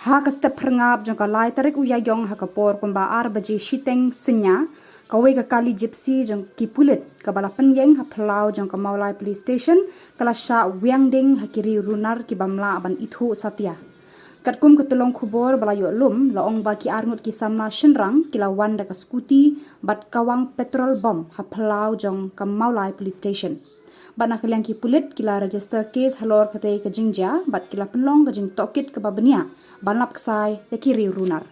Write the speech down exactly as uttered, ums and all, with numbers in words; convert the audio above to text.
Ha ka step phyrngap jong ka lai tarik u Ïaïong ha ka por kumba ar baje shiteng synñia, kawei ka kali Gypsy jong ki pulit kaba la pynïeng ha phyllaw jong ka Mawlai Police Station ka la shah wiang ding ha ki riew runar ki bym lah ban ithuh satia. Katkum ka tyllong khubor ba la ïoh lum, la ong ba ki arngut ki samla shynrang ki la wan da ka scooty bad kawang petrol bom ha phyllaw jong ka Mawlai Police Station. Bad na ka liang ki pulit ki la register case halor katei ka jingjia bad ki la pynlong ka jingtohkit kaba bniah ban lap ksai ïa ki riew runar.